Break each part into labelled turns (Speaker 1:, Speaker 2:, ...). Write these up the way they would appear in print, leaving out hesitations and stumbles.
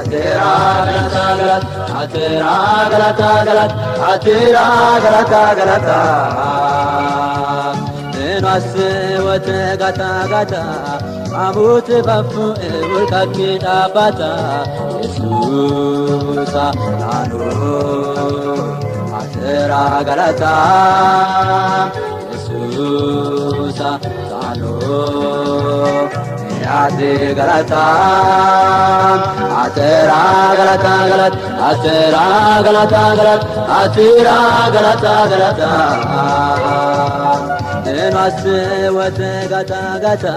Speaker 1: Atera galata galata atera galata galata atera galata galata Enwas gata gata amut bafu ulkaki dhaabata Yesuusa naanu atera galata Yesuusa naanu yaade galata atera galata galata atera galata galata atera galata galata Enwas gata gata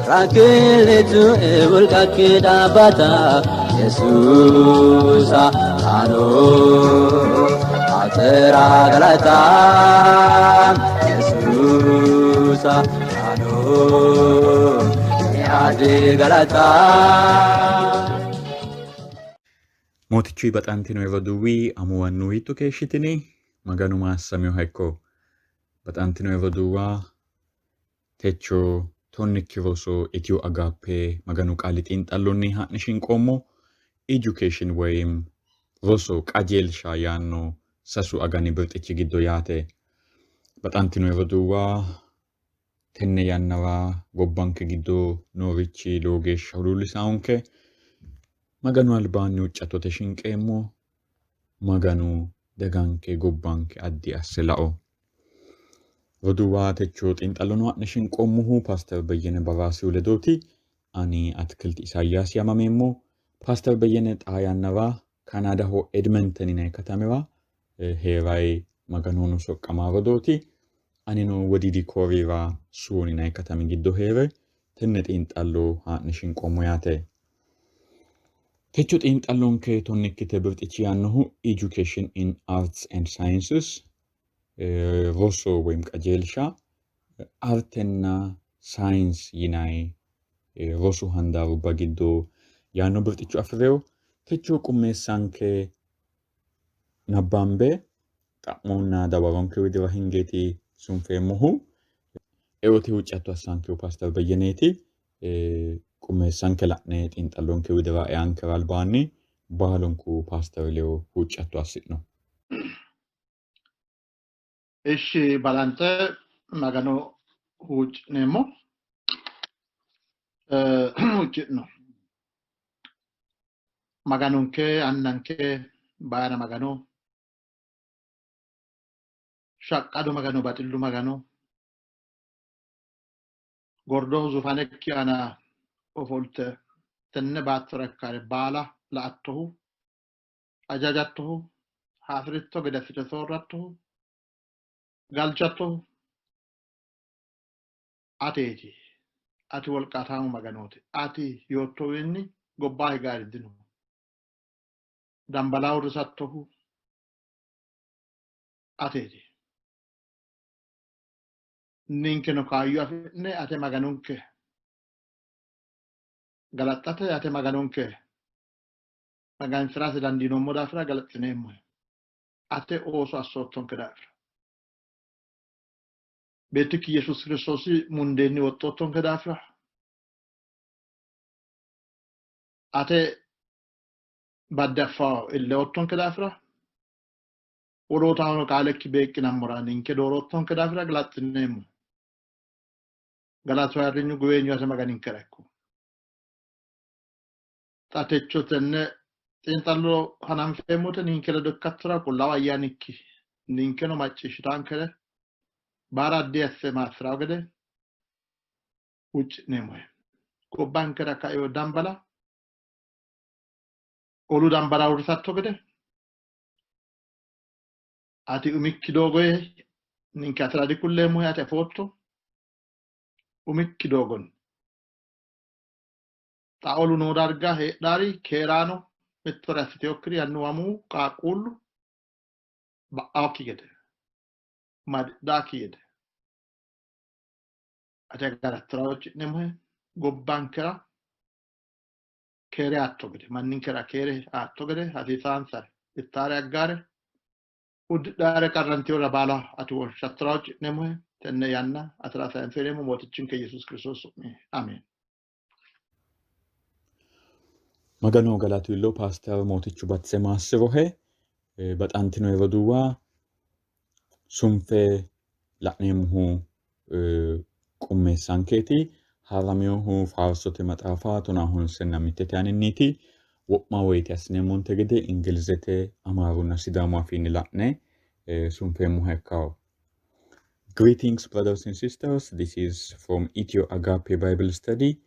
Speaker 1: rakilitu ulkaki dhaabata Yesuusa naanu atera galata Yesuusa naanu yaade galata.
Speaker 2: Mootichuy baxantino roduuwi amuwannu hiitto keeshshitini? Maganu maassaminoha ikko. Baxantino roduuwa techo tonnikki roso Itiyo Agaappe Maganu Qaali xiinxallonni haa'ne shinqoommo. Education woyim roso qajeelsha yaanno sasu agani birxichi giddo yaate. Baxantino roduuwa tenne yannara gobbanke giddo noorichi lowo geeshsha huluullisaonke. Maganu albaanni huuccattote shinqeemmo. Maganu daganke gobbanke addi asse lao. Roduuwa techo xiinxallono ha'ne shinqoommohu Paaster Beyyene Baraasihu ledooti. Ani Atikilti Isaayyaasi yaamameemmo. Paaster Beyyene xaa yannara Kanaadaho Edmonton yinanni katamira hee'rayi Maganohono soqqamaa rodooti. Anino Wodiidi Kooriyira Suwon yinanni katami giddo hee're tenne xiinxallo haa'ne shinqoommo yaate. Techo xiinxallonke tonnikkite birxichi yaannohu Education in Arts and Sciences roso woyim qajeelsha artenna sayinse yinanni rosu handaarubba giddo yaanno birxicho afi'rino. Techo qummeessanke nabbambe xa'monna dawaronke widira hingeeti sunfeemmohu. Eote huuccatto assankehu Paaster Beyyeneeti. Qummeessanke la'ne xiinxallonke widira eankera albaanni baalunku Paaster ledo huuccatto assi'no.
Speaker 3: Ishshi balanxe Magano huucci'neemmo. Huucci'no. Maganonke, Annanke, bayira Magano, shaqqado Magano, baxillu Magano, gordoho zufanekki aana ofolte tenne baattora ikkare baala la''attohu, ajajattohu, hasi'ritto gede assite soorrattohu, galchattohu ateeti. Ati wolqaataamu Maganooti. Ati yoottowiinni gobbaa higaari dino. Dambala uurrisattohu ateeti. Ninkeno kaayyo afi'ne ate Maganonke galaxxate, ate Maganonke magansi'rate dandiinoommo daafira galaxxineemmohe. Ate ooso assoottonke daafira. Beettikki Yesuusi Kiristoosi mundeenni woxxoottonke daafira. Ate badde affawo ille oottonke daafira. Wolootahono qaalekki beeqqinammora ninke dooroottonke daafira galaxxineemmo. Galatu ayirrinyu guweenyu ate Maganinkera ikko. Xa techo tenne xiinxallo hananfeemmote ninke ledo ikkattora Qullaawu Ayyaanikki ninkeno macciishshitaankere baara addi asse maassi'ranno gede huucci'neemmohe. Gobbankera kaino dambala olu dambala uurrisatto gede ati umikki doogoye ninke atera dikulleemmohe, ati afootto umikki doogonni. Xa olu noo darga heedhaari keeraano mittore assitinokkiri annuwu amuwu qaaqquullu ba'aokki gede madidhaakki gede ati agarattora huucci'neemmohe. Gobbankera keere aatto gede, manninkera keere aatto gede, hasiisaansare ittaare aggaare uddidhaare qarrantinorira baala ati wonshattora huucci'neemmohe. Tenne yanna atera sayinseemmo Mootichinke Yesuusi Kiristoosi su'minni. Ameen.
Speaker 2: Maganu galatu illo Paaster Mootichu Batse maassirohe. Baxantino roduuwa sunfe la'neemmohu qummeessankeeti. Haaraminohu faarsote maxaafa tonaa honsenna mittete aaninniiti. Wo'ma woyite assineemmonte gede Ingilizete, Amaarunna Sidaamu afiinni la'ne sunfeemmoha ikkawo. Greetings, brothers and sisters. This is from Ethio Agape Bible Study.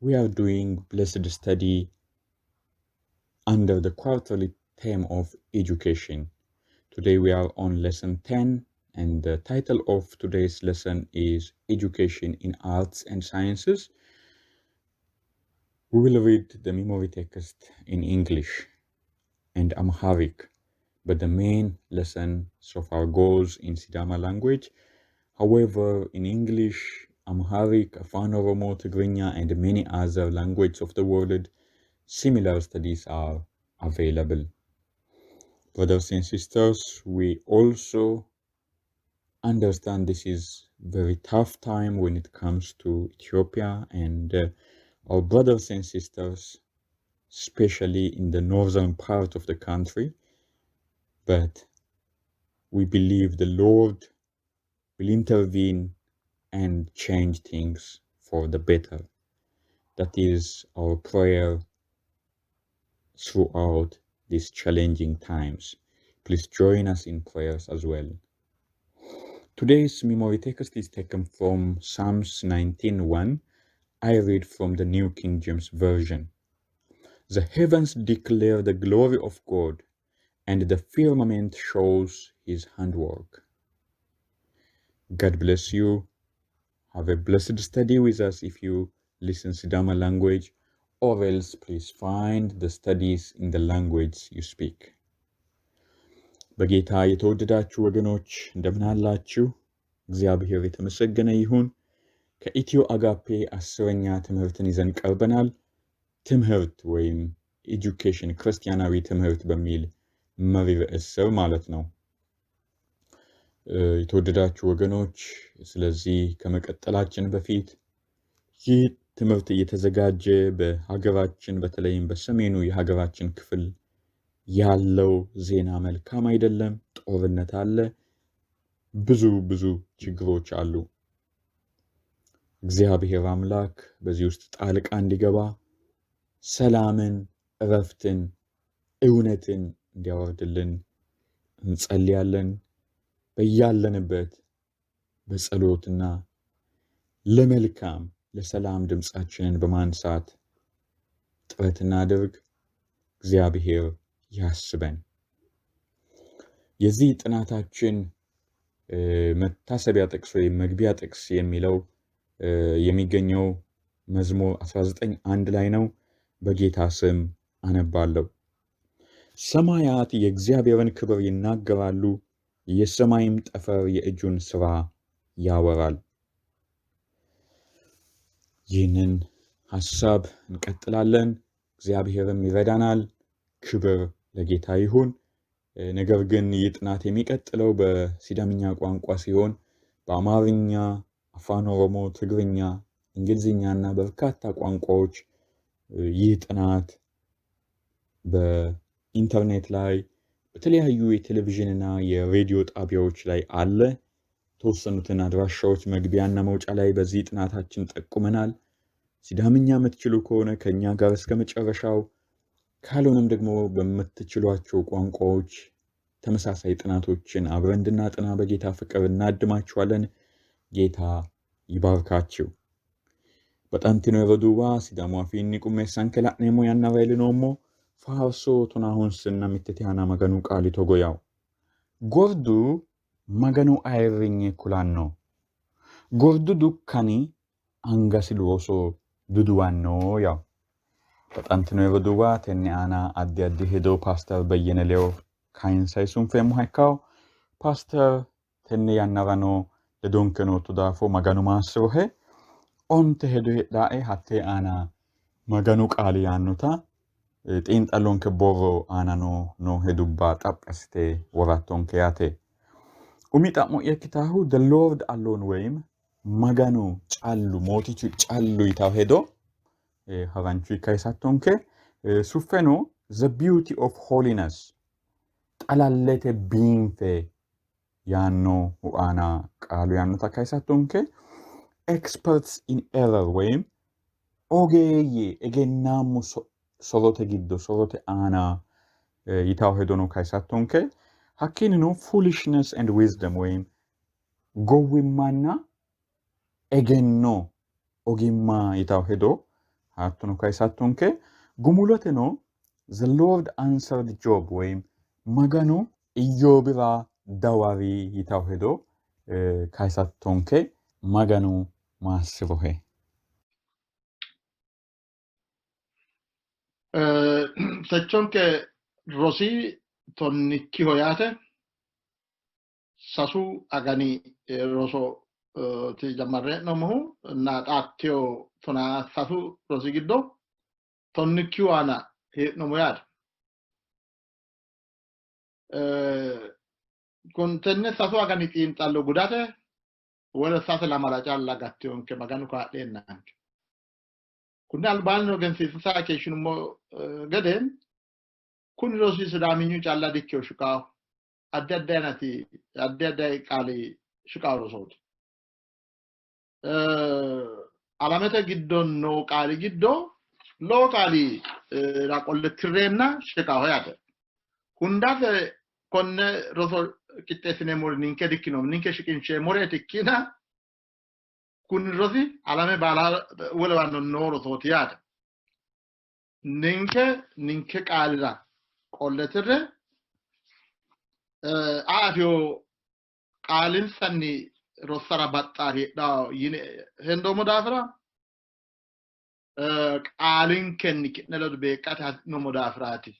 Speaker 2: We are doing blessed study under the quarterly theme of education. Today we are on lesson 10, and the title of today's lesson is Education in Arts and Sciences. We will read the memory text in English and Amharic, but the main lesson so far goes in Sidama language. However, in English, Amharic, Afan Oromo, Tigrinya, and many other languages of the world, similar studies are available. Brothers and sisters, we also understand this is very tough time when it comes to Ethiopia and our brothers and sisters, especially in the northern part of the country. But we believe the Lord will intervene and change things for the better. That is our prayer throughout these challenging times. Please join us in prayers as well. Today's memory text is taken from Psalms 19:1. I read from the New King James Version. The heavens declare the glory of God, and the firmament shows his handwork. God bless you. Have a blessed study with us if you listen Sidama language, or else please find the studies in the language you speak. በጌታ የተወደዳችሁ ወገኖች እንደምን አላችሁ? እግዚአብሔር የተመሰገነ ይሁን። ከኢትዮ አጋፔ 10ኛ ትምህርትን ይዘን ቀርበናል። ትምህርት ወይም education ክርስቲያናዊ ትምህርት በሚል መሪ ርዕስ ስር ማለት ነው። የተወደዳችሁ ወገኖች፣ ስለዚህ ከመቀጠላችን በፊት ይህ ትምህርት እየተዘጋጀ በሀገራችን በተለይም በሰሜኑ የሀገራችን ክፍል ያለው ዜና መልካም አይደለም። ጦርነት አለ። ብዙ ብዙ ችግሮች አሉ። እግዚአብሔር አምላክ በዚህ ውስጥ ጣልቃ እንዲገባ ሰላምን፣ እረፍትን፣ እውነትን እንዲያወርድልን እንጸልያለን። በያለንበት በጸሎትና ለመልካም ለሰላም ድምፃችንን በማንሳት ጥረት እናድርግ። እግዚአብሔር ያስበን። የዚህ ጥናታችን መታሰቢያ ጥቅስ ወይም መግቢያ ጥቅስ የሚለው የሚገኘው መዝሙር 19:1 ላይ ነው። በጌታ ስም አነባለሁ። ሰማያት የእግዚአብሔርን ክብር ይናገራሉ፣ የሰማይም ጠፈር የእጁን ሥራ ያወራል። ይህንን ሐሳብ እንቀጥላለን። እግዚአብሔርም ይረዳናል። ክብር ለጌታ ይሁን። ነገር ግን ይህ ጥናት የሚቀጥለው በሲዳምኛ ቋንቋ ሲሆን በአማርኛ፣ አፋን ኦሮሞ፣ ትግርኛ፣ እንግሊዝኛ እና በርካታ ቋንቋዎች ይህ ጥናት በኢንተርኔት ላይ በተለያዩ የቴሌቪዥን እና የሬዲዮ ጣቢያዎች ላይ አለ። የተወሰኑትን አድራሻዎች መግቢያና መውጫ ላይ በዚህ ጥናታችን ጠቁመናል። ሲዳምኛ የምትችሉ ከሆነ ከእኛ ጋር እስከ መጨረሻው፣ ካልሆነም ደግሞ በምትችሏቸው ቋንቋዎች ተመሳሳይ ጥናቶችን አብረን እንድናጠና በጌታ ፍቅር እናድማችኋለን። ጌታ ይባርካችሁ። Baxantino roduuwa, Sidaamu afiinni qummeessanke la'neemmo yannara iillinoommo. Faarso 95ttete aana Maganu qaali togo yawo. Gordu Maganu ayirrinye kulanno. Gordu dukkani angasi looso duduwanno yawo. Baxantino roduuwa, tenne aana addi addi hedo Paaster Beyyene ledo kayinsayi sunfeemmoha ikkawo. Paaster, tenne yannarano ledonke nootto daafo Maganu maassirohe. 9 hedo heedhae hattee aana Maganu qaali yaannota xiinxallonke borro aana noo hedubba xaphi assite worattonke yaate. Umi xa'mo'ya ikkitaahu the Lord alone ወይም Maganu callu mootichu callu yitawo hedo haranchu kayisattonke. Suffeno The Beauty of Holiness xalallete biinfe yaannohu aana qaalu yaannota kayisattonke. Experts in error woyim ogeeyye egennaammu sorote giddo sorote aana yitawo hedono kayisattonke. Hakkiinnino foolishness and wisdom woyim gowwimmanna egenno ogimma yitawo hedo hattono kayisattonke. Gumuloteno The Lord Answered Job woyim Maganu Iyyoobira dawari yitawo hedo kayisattonke. Maganu maassirohe.
Speaker 3: Techonke rosi tonnikkiho yaate. Sasu agani roso ti jammarre hee'noommohu na xaattiyo 13 rosi giddo tonnikkihu aana hee'noommo yaate. Kun tenne sasu agani xiinxallo gudate wole sase lamala calla gattiyonke Maganu kaa'leennanke. Kunni albaanni egensiinsa keeshshinummo gede kuni rosi Sidaaminyu calla dikkiyo shiqaahu. Addi addi aynati addi addi qaali shiqaahu rosooti. Alamete giddo noo qaali giddo lowo qaali qolle tirreenna shiqaaho yaate. Hundate konne roso qixxeessineemmori ninke dikkinoommo, ninke shiqinsheemmoreeti ikkina kuni rosi alame baala wolewanno noo rosooti yaate. Ninke ninke qaalira qolle tirre afiyo qaalinsanni rossara baxxaari heedhawo yine hendoommo daafira qaalinkenni ki'ne ledo beeqqate hasi'noommo daafiraati.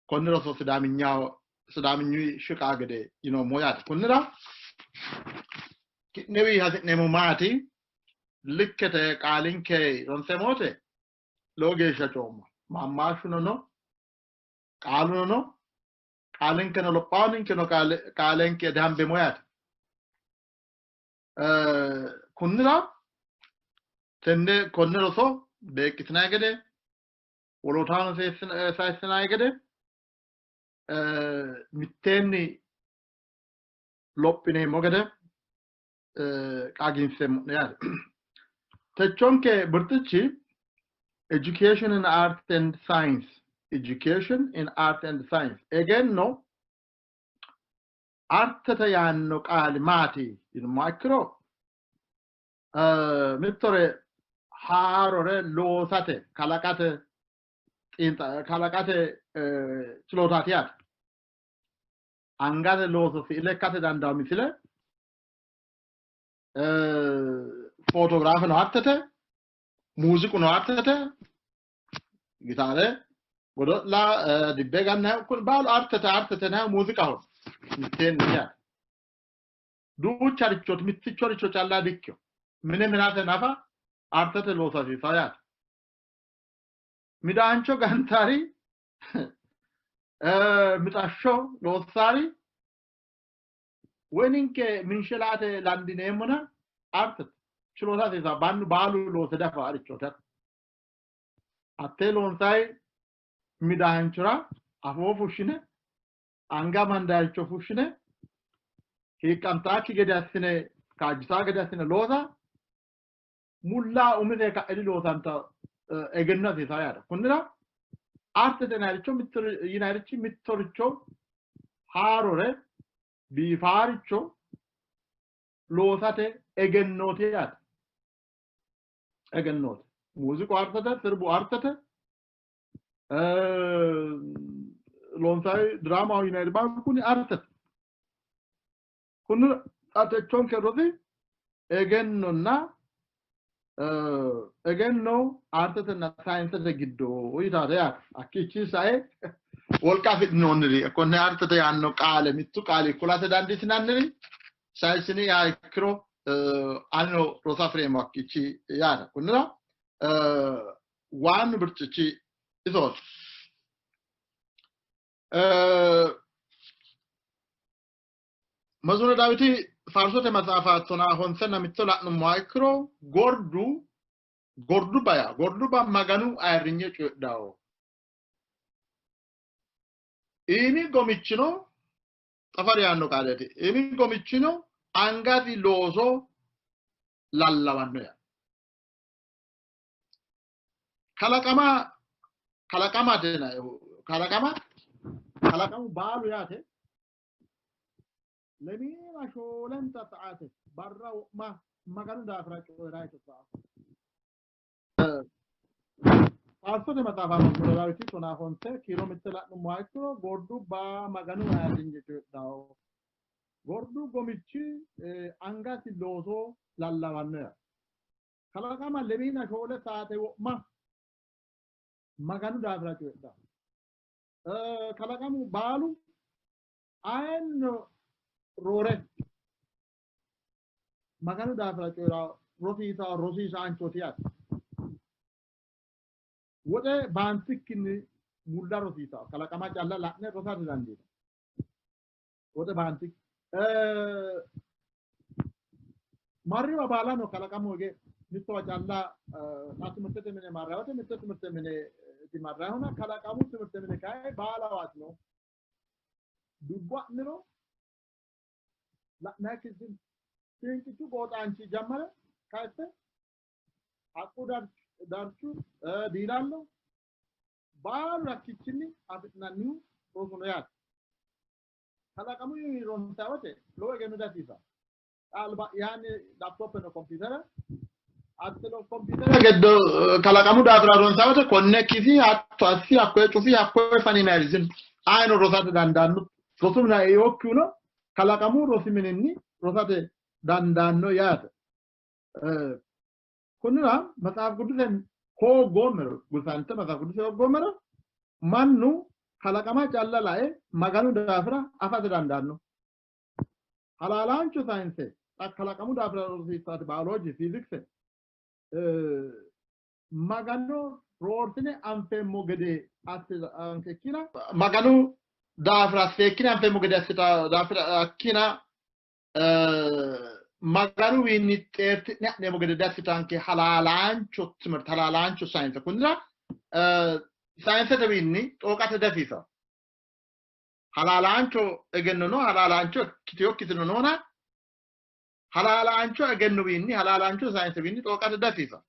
Speaker 3: Konni roso Sidaaminyaho Sidaaminyu shiqaa gede yinoommo yaate. Kunnira ki'newi hasi'neemmo maati? Likkete qaalinke ronseemmo wote lowo geeshsha coomma. Maammaashshuno no, qaaluno no, qaalinkeno lophawo, ninkeno qaalenke dihambeemmo yaate. Kunnira tenne konne roso beeqqitinanni gede wolootahono sayissinanni gede mitteenni lophineemmo gede qaagiinseemmo'ne yaate. Techonke birxichi Education in Art and Science. Education in Art and Science. Egenno artete yaanno qaali maati yinummoha ikkiro mittore haarore loosate kalaqate kalaqate chilootaati yaate. Angate looso siile ikkate dandawo misile fotograafeno artete, muuziquno artete, gitaare godo'la dibbe ganna kun baalu artete artete na muuziqaho mitteenni yaate. Duucharichooti mittichoricho calla dikkino. Mine minate nafa artete looso hasiisawo yaate. Midaancho gantaari mixashsho loossaari woy ninke minshe laate dandiineemmona artete chiloota hasiisawo bannu baalu loose dafa arichooti. Hattee loonsayi midaanchora afoo fushshine anga mandayicho fushshine hiiqqantaakki gede assine kaajjisaa gede assine loosa mulla umise ka'e diloosanta egenno hasiisaa yaate. Kunnira artete yinayiricho yinayirichi mittoricho haarore biifaaricho loosate egennooti yaate. Egennooti. Muuziqu artete, sirbu artete, loonsayi diraamaho yinayiri baalu kuni artete. Kunnira xa techonke rosi egennonna egenno artetenna sayinsete giddo yitaate yaate. Hakkiichi sae wolqa afidhinoonniri konne artete yaanno qaale mittu qaali kulate dandiitinanniri sayinsini yaa ikkiro anino rosa afi'reemmo hakkiichi yaate. Kunnira waannu birxichi isooti. Mazmure Daawiti faarsote maxaafa 51 la'nummoha ikkiro gordu Gordubba yaa gordubba Maganu ayirrinye coyidhawo. Iimi gomichino xafari yaanno qaaleeti. Iimi gomichino angasi looso lallawanno yaa. Kalaqama kalaqamate kalaqama kalaqamu baalu yaate lemiina shoolenta saate barra wo'ma Maganu daafira coyi'ra Faarsote maxaafa Mazmure Daawiti 15 kiiro 1 la'nummoha ikkiro gordubba Maganu ayirrinye coyidhanno. Gordu gomichi angasi looso lallawanno yaate. Kalaqama lemiina shoole saate wo'ma Maganu daafira coyidhanno. Kalaqamu baalu ayeno roore Maganu daafira coyi'ra rosiisa rosiisaanchooti yaate. Woxe baantikkinni mulla rosiisa kalaqama calla la'ne rosa didandiinanni. Woxe baantikki marriwa baalano kalaqamu hige mittowa calla xa timirtete mine marrawote mitto timirte mine dimarrahona kalaqamu timirte mine kayi baalawaati no. Dubbo ha'niro la'nayikki dino. Finqichu gooxaanchi jammare kayisse haqqu darchu diilallo baalu rakkichinni afi'nannihu rosu no yaate. Kalaqamunni ronsanni wote lowo egenno dihasiisanno. Xa alba'yaanni laptope no kompiitere hattono kompiitere giddo kalaqamu daafira ronsanni wote konne kisi hatto assi hakkoye cufi hakkoye fani yinayiri dino. Ayino rosate dandaanno. Rosu mine eokkihuno kalaqamu rosi mininni rosate dandaanno yaate. Kunnira Maxaaf Quduse hooggoommero, gusante Maxaaf Quduse hooggoommero mannu kalaqama calla lae Maganu daafira afate dandaanno. Halaalaancho sayinse xa kalaqamu daafira rosiissaati baayolooji, fiizikse Magano roorsine anfeemmo gede assitanke ikkina Maganu daafira seekkine anfeemmo gede assita daafira ikkina Maganuwiinni xeerti'ne ha'neemmo gede diassitanke halaalaancho timirte, halaalaancho sayinse. Kunnira sayinsetewiinni xooqate dihasiisanno. Halaalaancho egenno no, halaalaancho ikkitinokkitino noona, halaalaancho egennowiinni, halaalaancho sayinsewiinni xooqate dihasiisanno.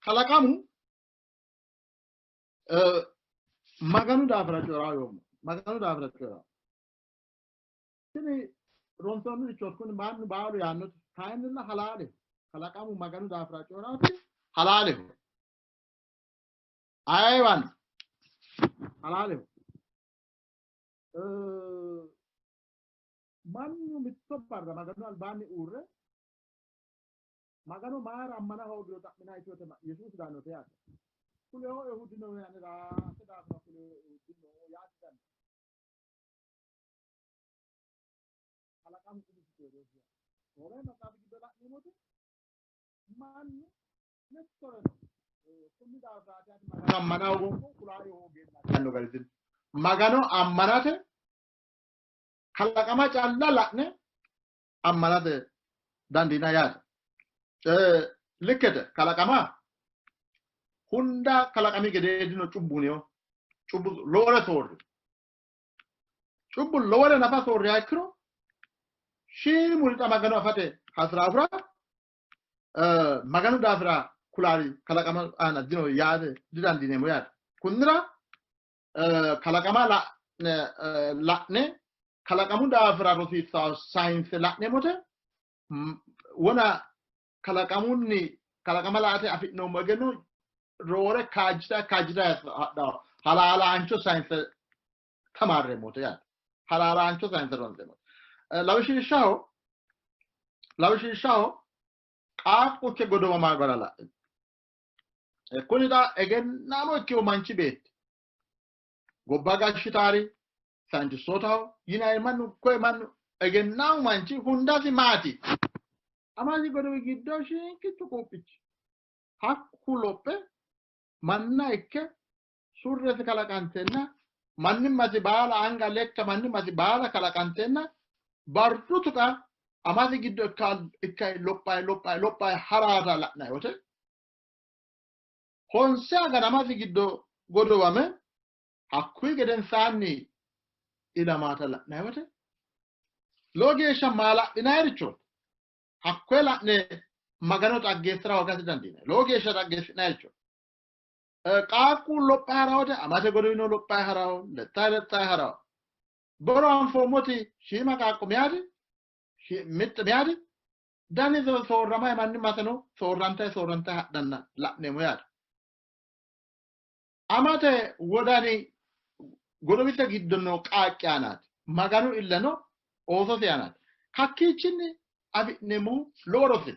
Speaker 3: Kalaqamu Maganu daafira coyi'raa yoommo. Maganu daafira coyi'raa. Tini ronsoonnirichooti kuni mannu baalu yaannoti kayinnilla halaaleho. Kalaqamu Maganu daafira coyi'raati halaaleho. Ayeewano halaaleho. Mannu mitto barra Maganu albaanni uurre Magano mayira ammana hoogiro xa'minanni wote Yesuusi daannote yaate. Kuleoehu dino anera ate daafira kuleoehu dino yaate dandaanno. Kalaqamu umisi coyi'rinosi yaate. Roore maxaafi giddo la'neemmoti mannu mittoreno kunni daafiraati ani Magano ammana hoogoommo kulaae hoogeenna yaanno gari dino. Magano ammanate kalaqama calla la'ne ammanate dandiina yaate. Likkete kalaqama hunda kalaqami gedee dino cubbuniyo cubbu lowore soorri cubbu lowore nafa soorriha ikkiro shiimuri xa Magano afate hasiraafura Maganu daafira kulaari kalaqama aana dino yaate didandiineemmo yaate. Kunnira kalaqama la'ne kalaqamu daafira rosiissanno sayinse la'neemmote wona kalaqamunni kalaqama laate afi'noommo egenno roore kaajjita kaajjita hadhawo halaalaancho sayinse tamaarreemmote yaate. Halaalaancho sayinse ronseemmote. Lawishshaho lawishshaho qaaqqu ikke godowama gara la'e. Kuni xa egennaamo ikkino manchi beetti gobba gashshitaari sayintistootaho yinanni mannu koye mannu egennaamu manchi hundasi maati? Amasi godowi giddo shiinqichu quuphichi hakku lophe manna ikke surresi kalaqantenna mannimmasi baala anga lekka mannimmasi baala kalaqantenna barru tuqa Amasi giddo ikka lophay lophay lophay haraata la'nanni wote honse agana amasi giddo godowame hakkuyi gedensaanni ilamaata la'nanni wote lowo geeshsha maala'linayiricho hakkoye la'ne Magano xaggeessira hoogate dandiinanni. Lowo geeshsha xaggeessi'nayiricho. Qaaqqu lophay harawo wote amate godowino lophay harawo, lexxay lexxay harawo. Boro anfoommoti shiima qaaqqo miyaati mitte miyaati dani soorramay mannimmaseno soorrantay soorrantay hadhanna la'neemmo yaate. Amate wodani godowise giddo noo qaaqqi aanaati. Maganu illeno oososi aanaati. Hakkiichinni afi'neemmohu lowo rosi.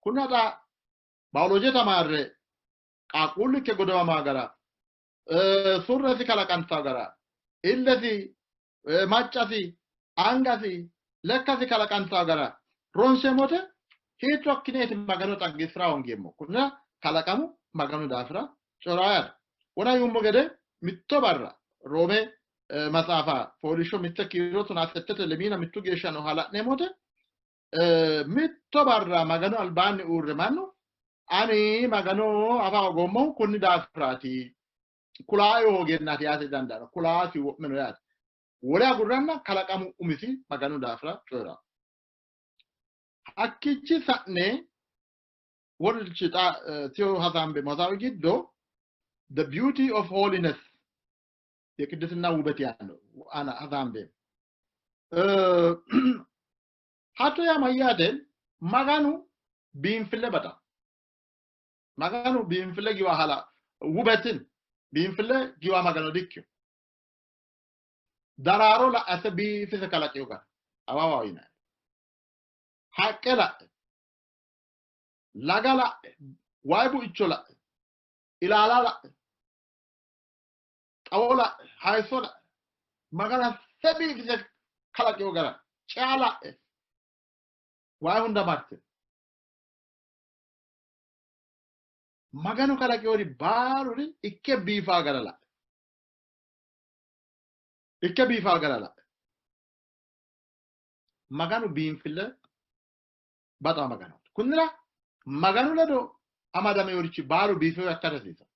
Speaker 3: Kunni xa baawolooje tamaarre qaaqquullu ikke godowamaa gara, surresi kalaqantawo gara, illesi, maccasi, angasi, lekkasi kalaqantawo gara ronseemmote hiitto akkineeti Magano xaggeessira hoongeemmo. Kunnira kalaqamu Maganu daafira coraa yaate. Wona yuummo gede mitto barra Roome maxaafa fooliishsho mitte kiiro tonaa settete lemiina mittu geeshsha nooha la'neemmote mitto barra Maganu albaanni uurre mannu ani Magano afa hoogoommohu kunni daafiraati kulaayo hoogeennaati yaate dandaanno. Kulaasi wo'mino yaate. Wole agurranna kalaqamu umisi Maganu daafira coyi'ranno. Hakkiichi sa'ne wolurichi xa tiyo hasaambeemmo hasaawi giddo the beauty of holiness የቅድስና ውበት ያለው አና hasaambeemmo. Hatto yaa mayyaate Maganu biinfille baxanno. Maganu biinfille giwa hala wubetin biinfille giwa Magano dikkino. Daraaro la'ase biifise kalaqino gara awawaho yinanni. Haqqe la'e, laga la'e, wayi buicho la'e, ilaala la'e, xawo la'e, hayisso la'e, Maganu asse biifise kalaqino gara cea la'e, wayi hunda marte. Maganu kalaqinori baaluri ikke biifaa gara la'e. Ikke biifaa gara la'e. Maganu biinfille baxaa Maganooti. Kunnira Maganu ledo amadameworichi baalu biifewo ikkate hasiisanno.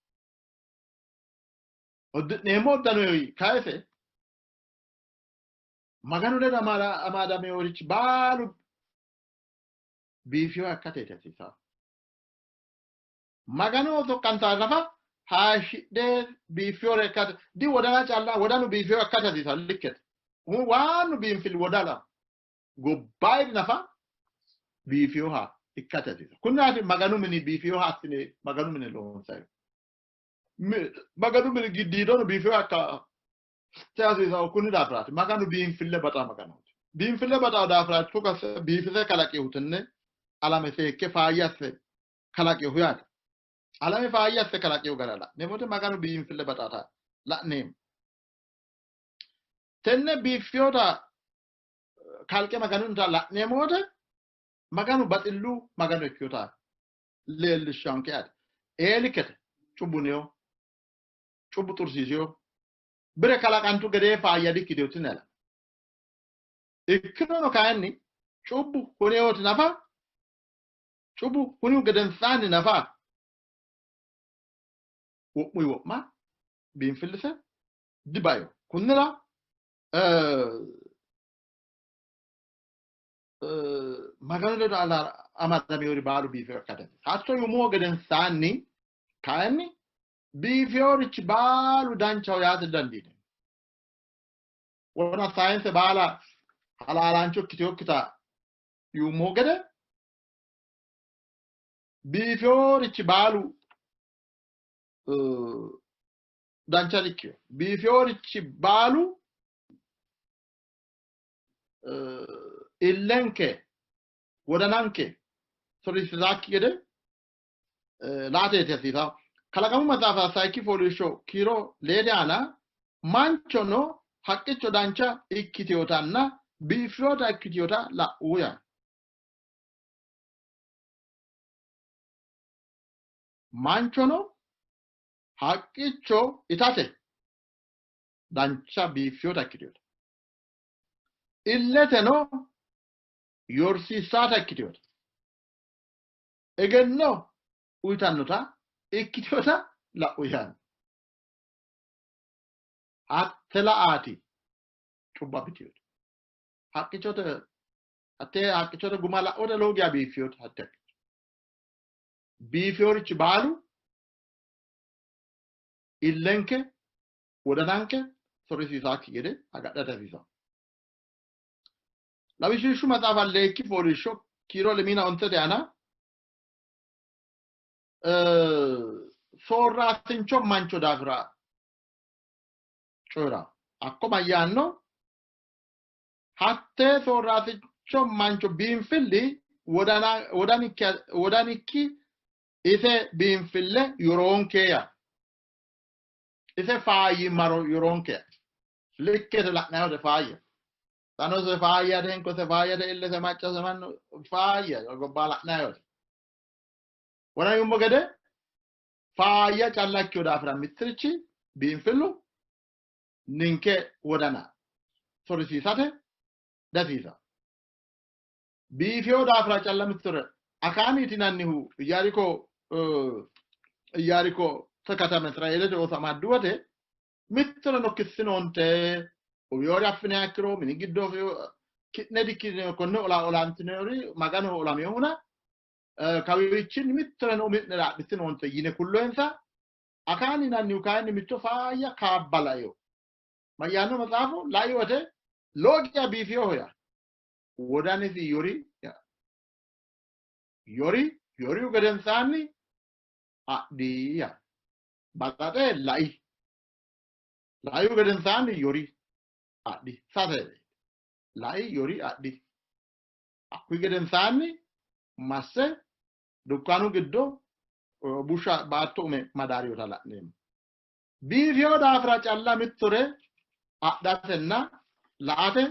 Speaker 3: Uddi'neemmo uddanoyi kayise Maganu ledo amadameworichi baalu biifewo ikkateeti hasiisanno. Maganoho soqqantaa nafa hayishshidhe biiffiyore ikkate di wodana calla wodanu biifiyo ikkate hasiisanno likkete. Waannu biinfilli wodana gobbayidi nafa biifiyoha ikkate hasiisanno. Kunnaati Maganu mini biifiyoha assine Maganu mine loonsayi. Maganu mini giddiidono biifiyoha ikka hasiisanno kunni daafiraati. Maganu biinfille baxa Maganooti. Biinfille baxa daafiraati togo asse biifise kalaqihu tenne alame seekke faayya asse kalaqihu yaate. Alame faayya asse kalaqihu gara la'neemmo wote Maganu biinfille baxata la'neemmo. Tenne biiffiyota kalqe Maganunnita la'neemmo wote Maganu baxillu Magano ikkinota leellishshanke yaate. Eelikete cubbu niyo, cubbu xursiisiyo, bire kalaqantu gedee faayya dikkitino tinela. Ikkirono kayinni cubbu huneyooti nafa cubbu hunihu gedensaanni nafa wo'muyi wo'ma biinfillise dibaino. Kunnira Maganu ledo amadamewori baalu biifewo ikkate. Hatto yuummohu gedensaanni kayinni biifeworichi baalu danchaho yaate dandiineemmo. Wona sayinse baala halaalaancho ikkitinokkita yuummohu gede biifeworichi baalu dancha dikkino. Biifeworichi baalu illenke wodananke sorisiisaakki gede laateeti hasiisanno. Kalaqamu maxaafa sayikki fooliishsho kiiro leede aana manchono haqqicho dancha ikkitinotanna biiffinota ikkitinota la'u yaanno. Manchono haqqicho itate dancha biiffinota ikkitinota. Illeteno yorsiissaata ikkitewota egenno uyitannota ikkitewota la'u yaanno. Hatte la'aati cubbo abbitewota. Haqqichote hatte haqqichote guma la'ote lowo geya biiffiyota hatte haqqicho. Biifiyorichi baalu illenke wodananke sorisiisaakki gede agadhate hasiisanno. Lawishshu maxaafa leekki fooliishsho kiiro lemiina ontete aana soorraasincho mancho daafira coyi'ra. Hakko mayyaanno? Hattee soorraasincho mancho biinfilli wodanikki ise biinfille yoroonke yaa. Ise faayyimmaro yoroonke yaa. Likkete la'nayote faayya. Sanose faayyate, hinkose faayyate, illese maccase mannu faayya gobba la'nayote. Wona yummo gede faayya calla ikkiyo daafira mittirichi biinfillu ninke wodana sorisiisate dasiisa. Biifiyo daafira calla mittore Akaaniiti yinannihu Iyaariko Iyaariko katama Israeelete ooso amaddu wote mittoreno kissinoonte uwiyoori affiniha ikkiro mini giddo ki'ne dikkitino konne ola olantinori Maganoho olaminohuna kawiichinni mittoreno umi'nera adhitinoonte yine kulloyensa. Akaani yinannihu kayinni mitto faayya kaabba laino. Mayyaanno maxaafu lai wote lowo geya biifinoho yaa. Wodanisi yori yaa. Yori yorihu gedensaanni adhi yaa. Balaxe lai. Laihu gedensaanni yori adhi. Sase lai yori adhi. Hakkuyi gedensaanni masse dukkanu giddo busha baatto ume madaariyota la'neemmo. Biifino daafira calla mittore adhatenna la''ate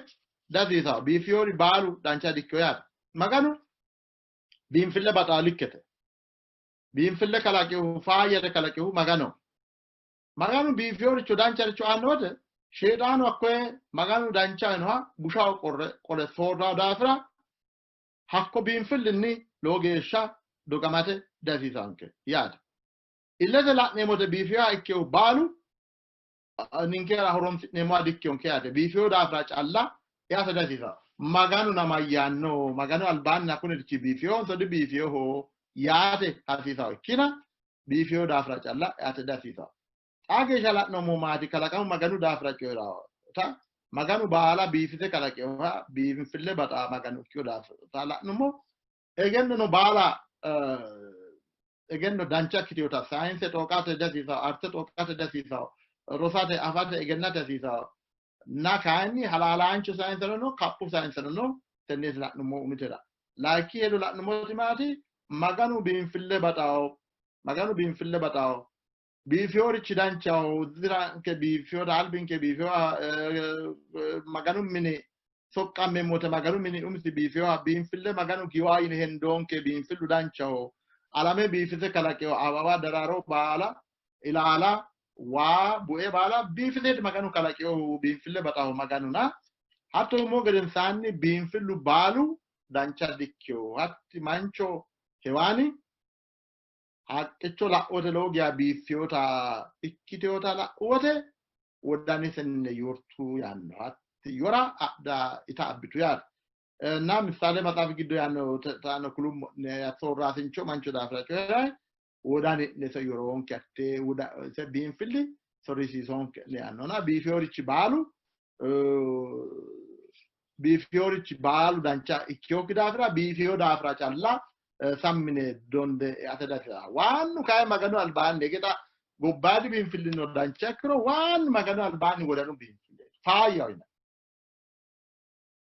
Speaker 3: dasiisawo. Biifinori baalu dancha dikkino yaate. Maganu biinfille baxaa likkete. Biinfille kalaqihu faayyare kalaqihu Maganoho. Maganu biifinoricho dancharicho aanno wote Sheexaanu hakkoye Maganu dancha uyinoha bushaho qole soorranno daafira hakko biinfillinni lowo geeshsha dogamate dihasiisanke yaate. Illete la'neemmote biifinoha ikkinohu baalu ninkera horonsi'neemmoha dikkinonke yaate. Biifino daafira calla yaate dihasiisanno. Maganu namayyaanno, Maganu albaanni kunirichi biifinohonso dibiifinoho yaate hasiisanno ikkina biifino daafira calla yaate dihasiisanno. Xaa geeshsha la'noommo maati kalaqamu Maganu daafira coyi'raata Maganu baala biifise kalaqinoha biinfille baxaa Maganu ikkino daafira la'nummo egennono baala egenno dancha ikkitinota sayinse xooqate dihasiisanno, arte xooqate dihasiisanno, rosate, afate, egennate hasiisanno. Na kayinni halaalaancho sayinseno no, kaphu sayinseno no, tenneeti la'nummo umitera. Layinki hedo la'nummoti maati? Maganu biinfille baxawo. Maganu biinfille baxawo. Biifiyorichi danchaho, uddiranke biifiyota, albinke biifiyoha, Maganu mine soqqammeemmote Maganu mini umisi biifiyoha, biinfille Maganu giwa yine hendoonke, biinfillu danchaho. Alame biifise kalaqeho, awawa, daraaro baala, ilaala, waa, bue baala biifiseeti Maganu kalaqehu, biinfille baxaho Maganuna. Hatto yummo gedensaanni biinfillu baalu dancha dikkino. Hatti mancho Hewaani haqqicho la'u wote lowo geya biiffinota ikkitinota la'u wote wodanisenni yortu yaanno. Hatti yora adha ita abbitu yaate. Na Missale maxaafi giddo yaanno taano kulummo'ne soorraasincho mancho daafira coyi'rayi wodani'ne se yoroonke hatte se biinfilli sorisiisoonke yaannona biifiyorichi baalu biifiyorichi baalu dancha ikkinokki daafira biifiyo daafira calla sammine donde eate daafira waannu kayi Maganu albaanni egexa gobbaadi biinfillino dancha ikkiro waannu Maganu albaanni wodanu biinfille faayyaho yinanni.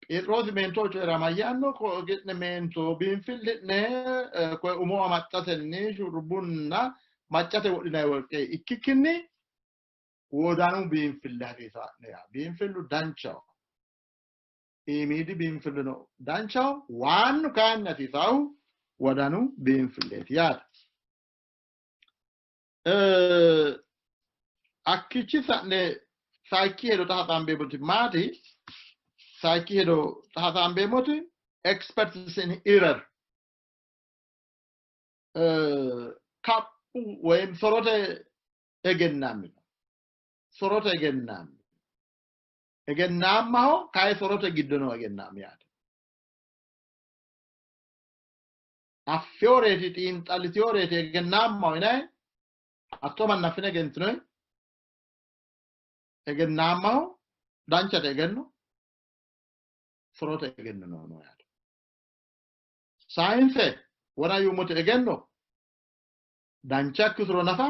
Speaker 3: Pheexiroosi meento coyi'ra mayyaanno? Ki'ne meento biinfilli'ne koye umo amaxxatenni shurrubunna maccate wodhinanni worqe ikkikkinni wodanu biinfille hasiisa'ne yaa. Biinfillu danchaho. Iimiidi biinfilluno danchaho. Waannu kayinni hasiisahu wodanu biinfilleeti yaate. Hakkiichi sa'ne sayikki hedo xa hasaambeemmoti maati? Sayikki hedo hasaambeemmoti experts in error kaphu ወይም sorote egennaammi sorote egennaammi egennaammaho kayi sorote giddo noo egennaammi yaate. Affioreeti xiinxallitioreeti egennaammaho yinayi hattoo manna affine egentinoyi egennaammaho danchate egenno sorote egenno noo yaate. Saayinse wona yuummote egenno dancha ikkituro nafa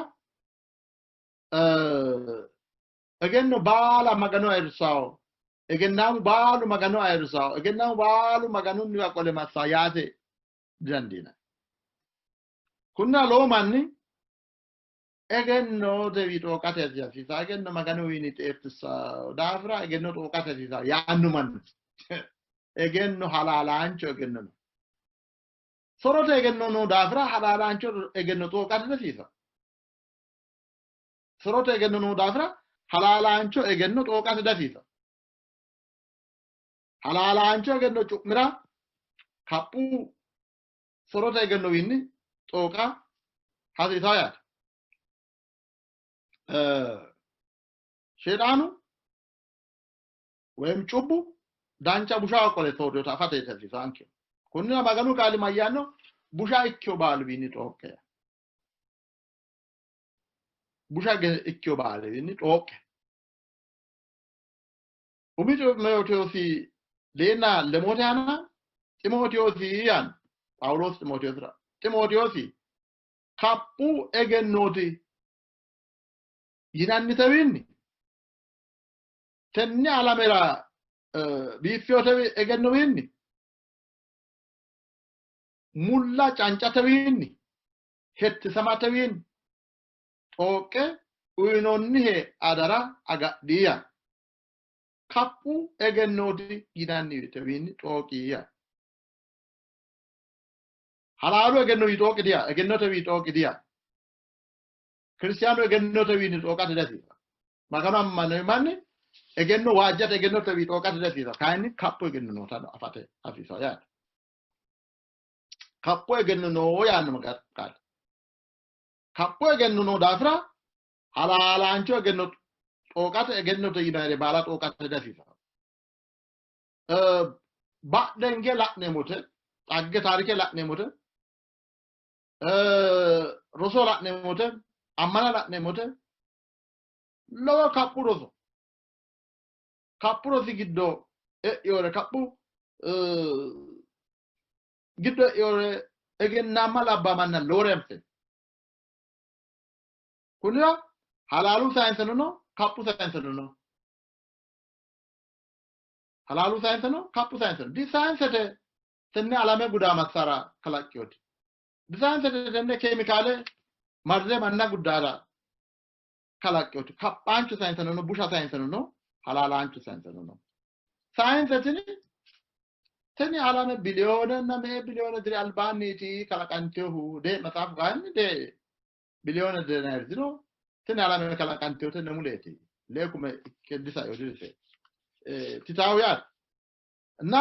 Speaker 3: egenno baala Magano ayirrisawo egennaamu baalu Magano ayirrisawo egennaamu baalu Maganunniwa qole massawo yaate didandiinanni. Kunnira lowo manni egennotewi xooqate hasiisawo egenno Maganuwiinni xeertissawo daafira egenno xooqate hasiisawo yaanno manni egenno halaalaancho egenno no. Sorote egenno noo daafira halaalaancho egenno xooqate hasiisawo. Sorote egenno noo daafira halaalaancho egenno xooqate hasiisawo. Halaalaancho egenno cu'mira kaphu sorote egennowiinni xooqa hasiisawo yaate. Sheexaanu ወይም cubbu dancha busha qole soorriyota afate hasiisaanke. Kunnira Maganu qaali mayyaanno busha ikkiyo baaluwiinni xooqqe. Busha ikkiyo baaluwiinni xooqqe. Umi Ximootewoosi leenna lemote aana Ximootewoosi yaanno Phaawuloos Ximootewoosira Ximootewoosi kaphu egennooti yinannitewiinni tenne alamera biiffiyote egennowiinni mulla cancatewiinni hettisamatewiinni xooqqe uyinoonnihe adara agadhiya kaphu egennooti yinannitewiinni xooqiya. Halaalu egennowi xooqi diya egennotewi xooqi diya. Kiristiyaanu egennotewiinni xooqate dihasiisa. Maganu ammanino manni egenno waajjate egennotewi xooqate dihasiisa. Kayinni kaphu egenno noota afate hasiisa yaate. Kaphu egenno noo yaanno Maganu qaali. Kaphu egenno noo daafira halaalaancho egenno xooqate egennote yinannire baala xooqate dihasiisa. Badhenge la'neemmote xagge taarike la'neemmote roso la'neemmote ammana la'neemmote lowo kaphu roso kaphu rosi giddo e'iyore kaphu giddo e'iyore egennaamma labbaa manna lowore anfeemmo. Kunnira halaalu sayinseno no kaphu sayinseno no. Halaalu sayinseno kaphu sayinseno di sayinsete tenne alame gudaa massara kalaqqiyoti. Di sayinsete tenne keemikaale marze manna guddaara kalaqqiyoti. Kaphaanchu sayinseno no busha sayinseno no halaalaanchu sayinseno no. Sayinse tini tini alame biliyoonenna me''e biliyoone diri albaanniiti kalaqantinohu de maxaafu kayinni de biliyoone dirino tini alame kalaqantinohu tenne muleeti lee kume ikke disaino dirise titaawu yaate እና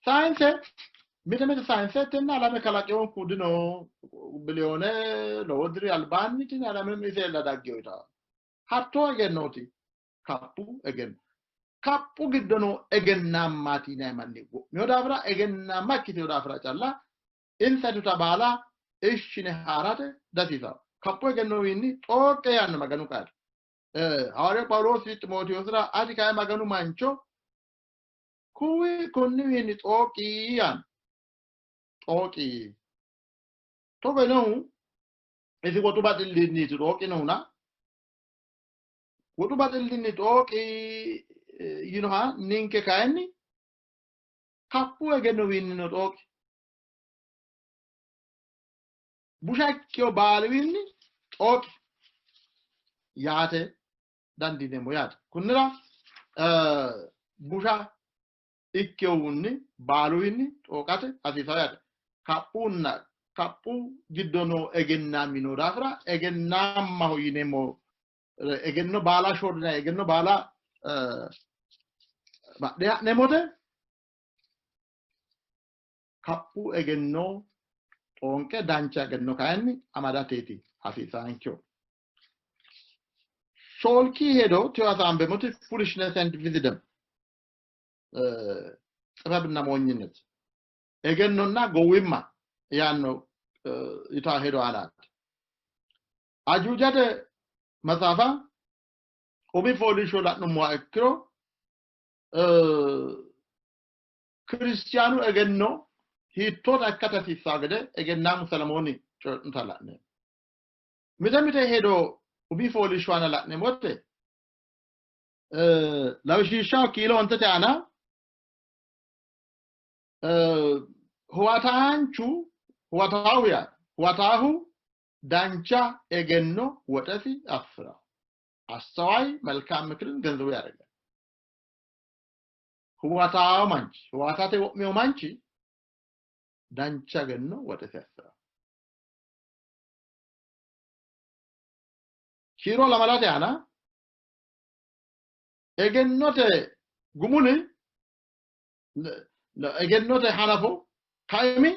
Speaker 3: ሳይንሴ mite mite sayinse tenne alame kalaqinohu dino biliyoone lowo diri albaanni tini alame iseella daggino yitawo. Hattoo egennooti kaphu egenno. Kaphu giddo noo egennaammaati yinanni manni wo'mino daafira egennaamma ikkitino daafira calla insa yituta baala ishine haarate dihasiisanno. Kaphu egennowiinni xooqqe yaanno Maganu qaali. Hawaariya Phaawuloosi Ximootewoosira ati kayi Maganu mancho kuwi konniwiinni xooqi yaanno. Xooqi. Togo yinohu isi woxu baxillinniiti xooqinohuna woxu baxillinni xooqi yinoha ninke kayinni kaphu egennowiinnino xooqi. Busha ikkiyo baaliwiinni xooqi yaate dandiineemmo yaate. Kunnira busha ikkiyohunni baaluwiinni xooqate hasiisawo yaate. Kaphunna kaphu giddo noo egennaammi noo daafira egennaammaho yineemmo egenno baala shorrinanni egenno baala Badhe ha'neemmote kaphu egenno xoonqe dancha egenno kayinni amadateeti hasiisaankehu. Shoolki hedo tiyo hasaambeemmoti foolishness and wisdom ጥበብና ሞኝነት egennonna gowwimma yaanno yitaa hedo aanaati. Ajuujate maxaafa umi fooliishsho la'nummoha ikkiro kiristiyaanu egenno hiittoota ikkate hasiissanno gede egennaamu Selemooni coyi'nota la'neemmo. Mite mite hedo umi fooliishsho aana la'neemmo wote lawishshaho kiilo ontete aana huwataanchu huwataahu yaate huwataahu dancha egenno woxesi afi'ra አስተዋይ መልካም ምክርን ገንዘቡ ያደርጋል። huwataawo manchi huwatate wo'mino manchi dancha egenno woxesi afi'ra. Kiiro lamalate aana egennote gumuli egennote hanafo kaimi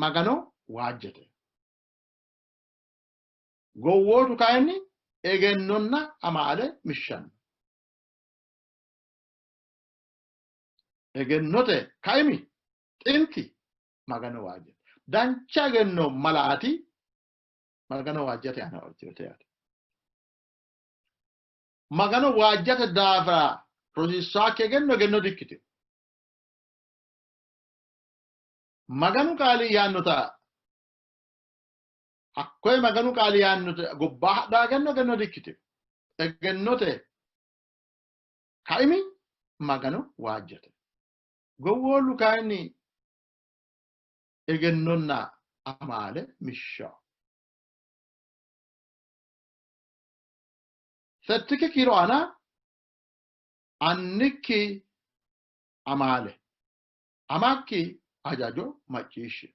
Speaker 3: Magano waajjate. Gowwootu kayinni egennonna amaale mishshanno. Egennote kaimi xinti Magano waajjate. Dancha egenno malaati Magano waajjate aana waajjate yaate. Magano waajjate daafira rosiissaakki egenno egenno dikkitino. Maganu qaali yaannota hakkoye Maganu qaali yaannota gobba hadhaa egenno egenno dikkitino. Egennote kaimi Magano waajjate. Gowwoollu kayinni egennonna amaale mishshawo. Settikki kiiro aana annikki amaale, amakki hajajo macciishshi.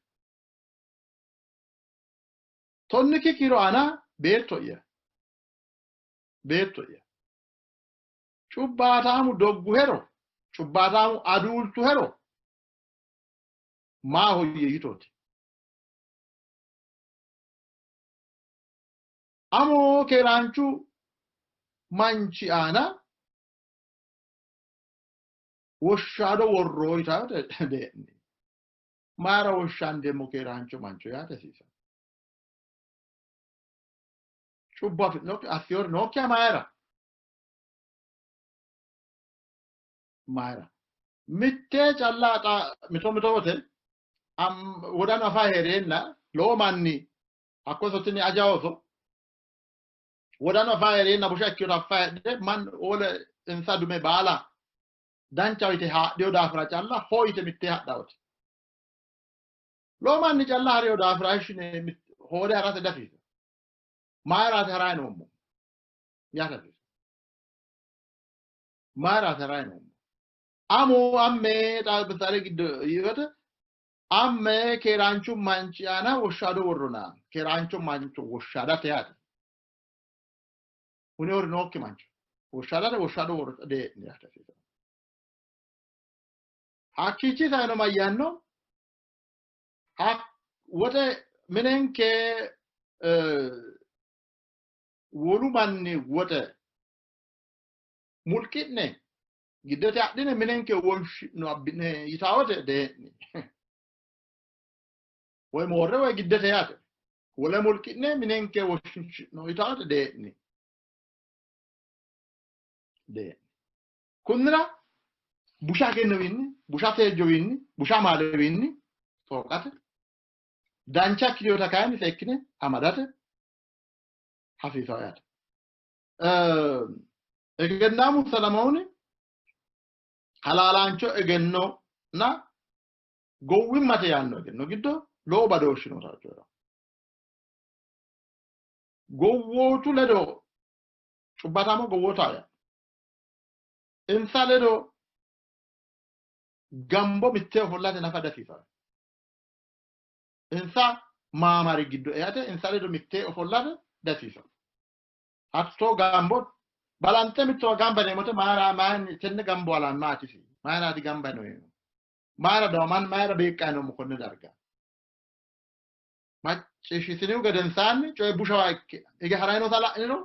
Speaker 3: Tonnikki kiiro aana beetto'ya, beetto'ya, cubbaataamu dogguhero, cubbaataamu aduultuhero, maahoyye yitooti. Amo keeraanchu manchi aana woshshaado worroo yitaate dee'ni. Mayira woshshaandeemmo keeraancho mancho yaate hasiisanno. Cubbo afi'nokki assiyori nookkiha mayira? Mayira? Mitte calla xa mito mito wote wodanu afa hee'reenna lowo manni hakko iso tini aja ooso wodanu afa hee'reenna busha ikkinota affa heedhe mannu wole insa dume baala dancha yite haadhino daafira calla hoo yite mittee hadhawote. Lowo manni calla harino daafira ishine hoode harate dafisa. Mayiraati harayi noommo? Yaate hasiisa. Mayiraati harayi noommo? Amu amme xa misale giddo yiyote amme keeraanchu manchi aana woshshaado worrona keeraancho mancho woshshaadate yaate. Hunewori nookki mancho woshshaadate woshshaado worro dee'ni yaate hasiisa. Hakkiichi saino mayyaanno? Woxe minenke wolu manni woxe mulqi'ne giddote adhine minenke wonshi'no abbine yitawote dee'ni. Woy moorre woy giddete yaate. Wole mulqi'ne minenke wonshi'no yitawote dee'ni. Dee'ni. Kunnira busha egennowiinni, busha seejjowiinni, busha amaalewiinni xooqate, dancha ikkitinota kayinni seekkine amadate hasiisawo yaate. Egennaamu Selemooni halaalaancho egennonna gowwimmate yaanno egenno giddo lowo badooshshi noota coyi'ranno. Gowwootu ledo cubbaataamo gowwoota yaa insa ledo gambo mitte ofollate nafa dasiisanno. Insa maamari giddo eate insa ledo mitte ofollate dasiisanno. Hattoo gambo Balanxe mittowa gamba yineemmote mayira mayinni tenne gambo alaan maatisi? Mayiraati gamba yineemmo? Mayira dawaman mayira beeqqayi noommo konne darga? Macciishshitinihu gedensaanni coye bushawa ikke hige harayi noota la'niro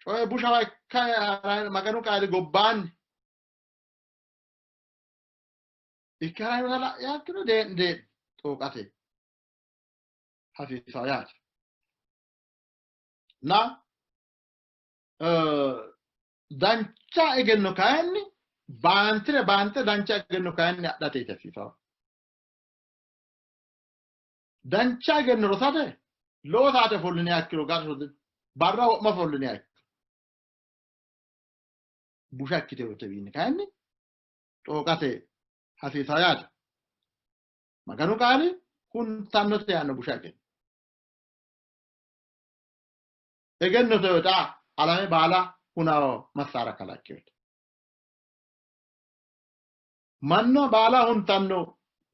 Speaker 3: coye bushawa ikka Maganu qaali gobbaanni ikke harayi noota la'niha ikkiro dee'ni dee'ni xooqate hasiissanno yaate. Na dancha egenno kayinni baantire baante dancha egenno kayinni adhate hasiisanno. Dancha egenno rosate lowo saate ofolliniha ikkiro barra wo'ma ofolliniha ikkiro busha ikkitewiinni kayinni xooqate hasiisanno yaate. Maganu qaali huntannote yaanno busha egenno. Egennote xa alame baala hunawo massaara kalaqqinote. Manna baala huntanno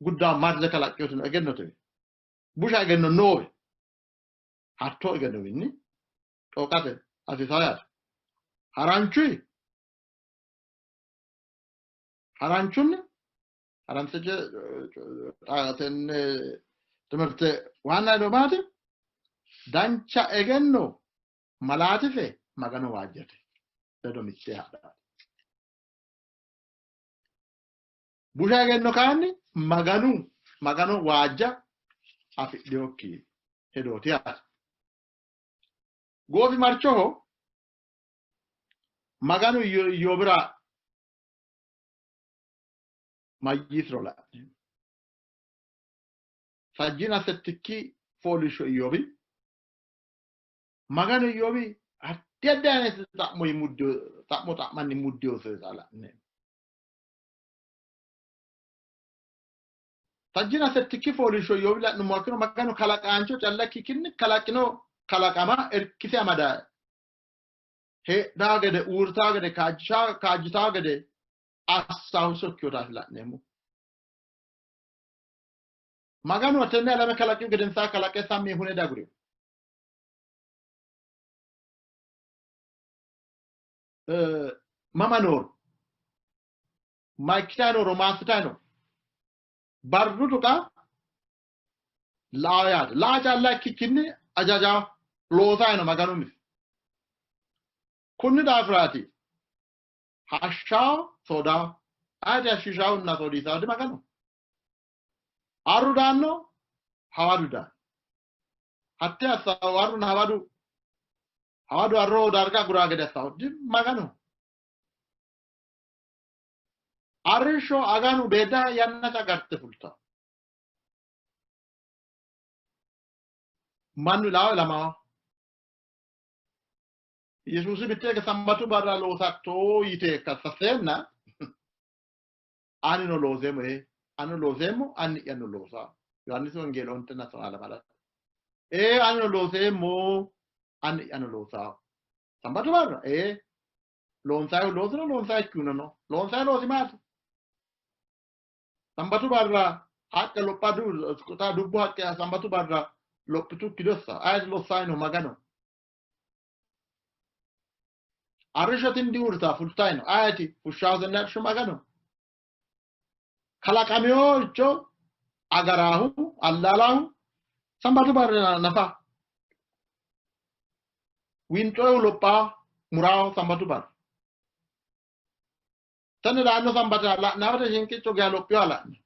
Speaker 3: guddaa marze kalaqqinote no egennote. Busha egenno noowe. Hattoo egennowinni xooqate hasiisanno yaate. Haranchuyi haranchunni haransiche tenne timirte waanna hedo maati? Dancha egenno malaatise Magano waajjate ledo mittee hadhaate. Busha egenno kayinni Maganu Magano waajja afidhinokki hedooti yaate. Goofimarchoho Maganu Iyyoobira mayyiisiro la'neemmo. Sajjina settikki fooliishsho Iyyoobi Maganu Iyyoobi addi addi ayinete xa'mo xa'mo xa'manni muddiyoseta la'neemmo. Sajjina settikki fooliishsho Iyyoobi la'nummo ikkiro Maganu kalaqaancho calla ikkikkinni kalaqino kalaqama irkise amada heedhaa gede uurritaa gede kaajjitaa gede assahu sokkiyotaati la'neemmo. Maganu tenne alame kalaqihu gedensaa kalaqe sammi hune dagurino. Mama nooro ma ikkitayi nooro ma assitayi no barru tuqa laa yaate laa calla ikkikkinni ajaja loosayi no Maganu misi. Kunni daafiraati hashshaho soodaho ayeti hashshiishahunna soodiisaho di Maganu. Arru daanno hawadu daanno. Hatte assaho arruna hawadu hawadu arroho darga agura gede assaho di Maganu. Arrishsho aganu beeddahe yannase agarte fultawo. Mannu ilaawo ilamawo. Yesuusi mitte sambatu barra loosatto yite kassaseenna anino looseemmo ee anino looseemmo anni'yano loosaa. Yohaannisi Wongeeli ontenna tonaa lamalate. Ee anino looseemmo anni'yano loosaa. Sambatu barra ee loonsaayihu loosino loonsaayikkihuno no. Loonsayi loosi maati? Sambatu barra haqqe lopha dubbu haqqe sambatu barra lophitukki dossa ayeti lossayi no Magano. Arrishsho tini diuurritaa fultayi no ayeti fushshaasenne arrishsho Magano. Kalaqameworicho agaraahu allaalaahu sambatu barra nafa winxoyihu lophaa muraahu sambatu barra. Tenne daanno sambata la'nawate shinqicco geya lophiyoha la'ne.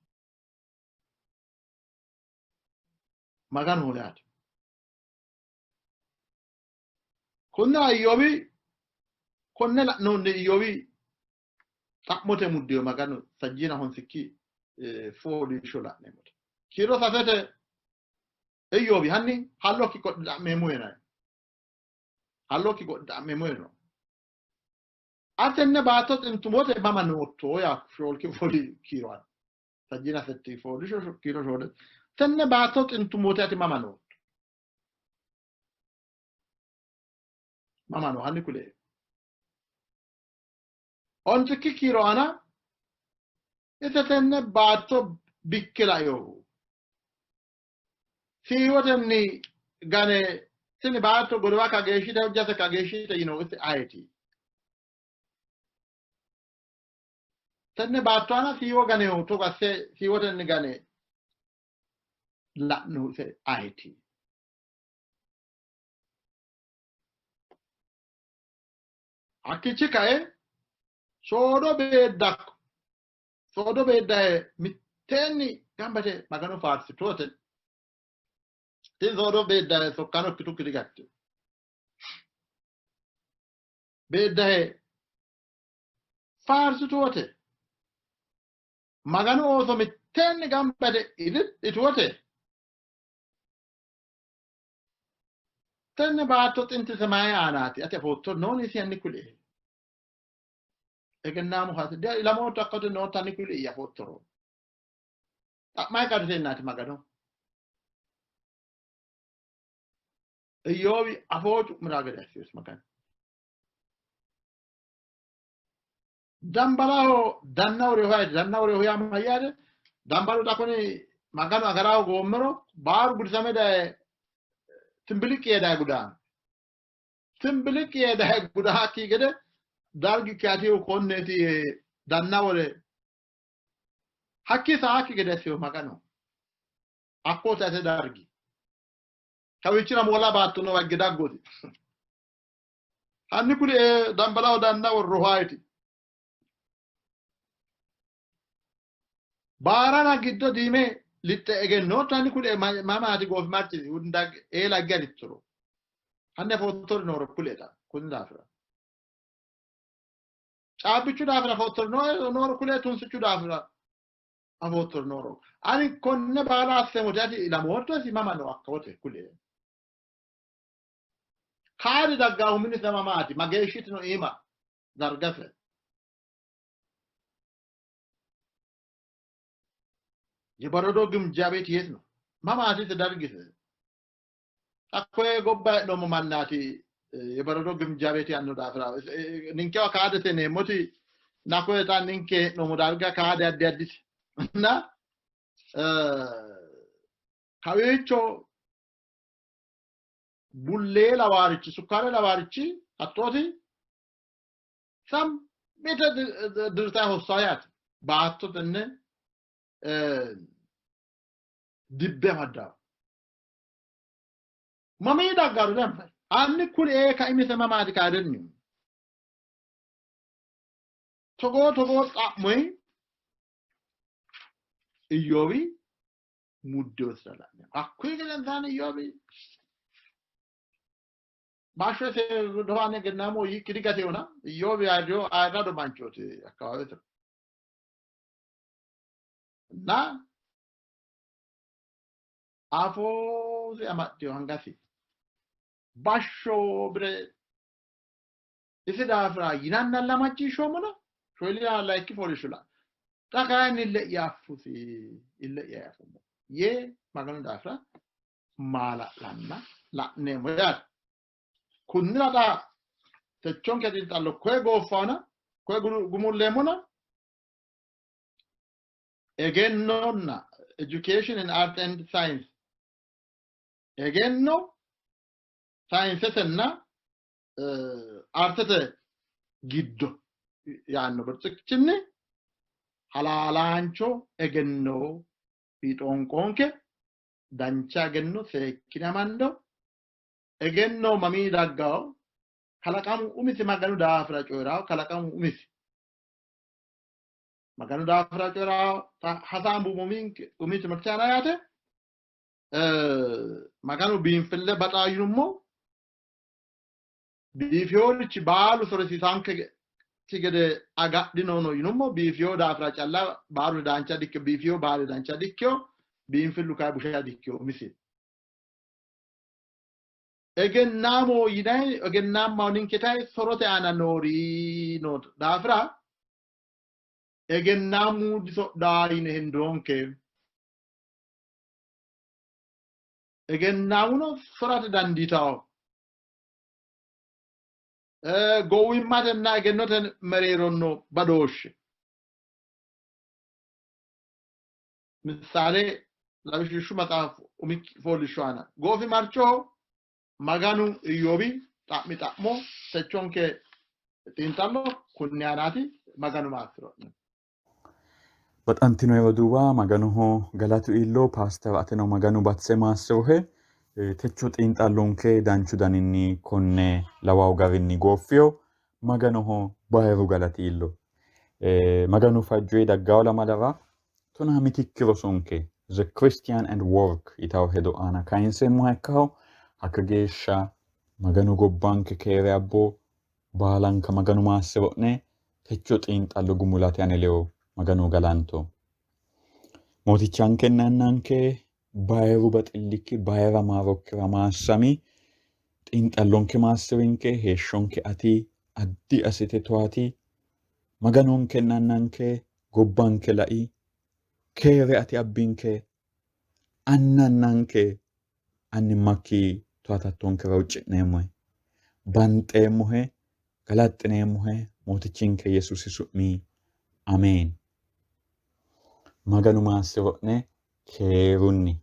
Speaker 3: Maganoho yaate. Kunnira Iyyoobi konne la'noonni Iyyoobi xa'mote muddiyo Maganu sajjiina honsikki fooliishsho la'neemmote. Kiiro sasete Iyyoobi hanni hallokki qodhi xa'meemmo yinanni. Hallokki qodhi xa'meemmo yino. Atenne baatto xintumote mama nootto yaa shoolki fooli kiiro anni. Sajjiina setti fooliishsho kiiro shoole. Tenne baatto xintumote ati mama nootto? Mama no hanni kulie. Ontikki kiiro aana ise tenne baatto bikke lainohu siiwotenni gane Tini baatto godowa kageeshshite hojjase kageeshshite yinohu isi ayeti? Tenne baatto aana siiwo ganehu togo asse siiwotenni gane la'nohu ise ayeti? Hakkiichi kae soodo beeddakko soodo beeddahe mitteenni gamba yite Magano faarsitoote. Tini soodo beeddahe sokkaano ikkitukki digattino. Beeddahe faarsitoote. Maganu ooso mitteenni gamba yite ilil'ituwote. Tenne baatto xintise mayi aanaati? Ati afoottori nooni? Isi hanni kulie. Egennaamu hasi ilamootto hakkote nootta hanni kulie afoottoro. Xa'mayi qarriseennaati Magano. Iyyoobi afoo cu'miraa gede assinosi Maganu. Dambalaho danna woreho yaate. Danna woreho yaa mayyaate? Dambalu xa kuni Maganu agaraho goommero baaru gudisame daye timbiliqqi yee daye gudaano. Timbiliqqi yee daye gudaakki gede dargi kiatihu konneeti yee danna wore hakkii saakki gede assino Maganu. Hakkooti ate dargi. Kawiichira moola baatto noowa higge daggooti. Hanni kuli ee dambalaho danna worrohu ayeti? Baarana giddo diime lixxe egennootto? Hanni kuli ee mamaati goofimarchisi hunda eela higge harittoro? Hanni afoottori nooro kulieta kunni daafira. Caabbichu daafira afoottori nooro kulie, tunsichu daafira afoottori nooro. Ani konne baala asseemmo ati ilamoottosi mama no hakkawote kulie. Kaari daggaahu minise mamaati? Mageeshshitino iima dargase? የበረዶ ግምጃ ቤት የት ነው? mamaati dargise? Hakkoye gobba hee'noommo mannaati የበረዶ ግምጃ ቤት yaanno daafira ninkewa kaadete yineemmoti nakoye xa ninke hee'noommo darga kaade addi addite እና kawiicho bullee lawaarichi sukkaare lawaarichi hattooti sammite dirtayi hossaa yaate baatto tenne dibbe amaddawo mamii daggaru danfay anni kuri ee kaimise mamaati kaadenni togoo togoo xa'moyi Iyyoobi muddeosira la'neemmo. Hakkuyi gedensaanni Iyyoobi bashsho doane gennamo yiikki digatewona Iyyoobi ayirrado manchooti akkawaawete እና afoosi amaxxino angasi bashsho bire isi daafira yinannalla macciishshoommona shoyilina layikki fooliishsho xa kayinni ille'ya affusi ille'ya afummo yee Maganu daafira maala'lanna la'neemmo yaate. Kunnira xa techonke xiinxallo koye gooffaona koye gumulleemmona egennonna education in art and science egenno sayinsetenna artete giddo yaanno birxichinni halaalaancho egenno fiixoonqoonke dancha egenno seekkine amando egenno mamii daggawo kalaqamu umisi Maganu daafira coyi'rawo kalaqamu umisi Maganu daafira coyi'rawo hasaambu umi timirte aana yaate Maganu biinfille baxaa yinummo biifiyorichi baalu sorisiisaanke gede agadhino no yinummo biifiyo daafira calla baalu dancha dikkeo biifiyo baalu dancha dikkeo biinfillu kayi busha dikkeo umisi egennaamo yinayi egennaammaho ninke tayi sorote aana noori no daafira egennaamu disodhaa yine hendoonke egennaamuno sorate dandiitawo gowwimmatenna egennote mereero no badooshshe ምሳሌ lawishshu maxaafu umikki fooliishsho aana goofimarchoho Maganu Iyyoobi xa'mi xa'mo techonke xiinxallo kunni aanaati. Maganu maassiro'ne.
Speaker 2: Baxantino roduuwa Maganoho galatu iillo paaster ateno Maganu batise maassirohe. Techo xiinxallonke danchu daninni konne lawawo garinni gooffiyo. Maganoho bayiru galati iillo. Maganu fajjoyi daggawo lamalara tonaa mitikki rosonke The Christian and Work yitawo hedo aana kayinseemmoha ikkaho. Hakka geeshsha Maganu gobbanke keere abbo, baalanka Maganu maassiro'ne. Techo xiinxallo gumulate ane ledo Maganu galanto. Mootichankenna Annanke bayiru baxillikki bayira maarokkira maassami, xiinxallonke maassirinke, heeshshonke ati addi assite towaati. Maganonkenna Annanke gobbanke lai, keere ati abbinke, annannanke annimmakki towatattonkera huucci'neemmohe. Banxeemmohe, galaxxineemmohe, Mootichinke Yesuusi su'mi ameen. Maganu maassiro'ne keerunni.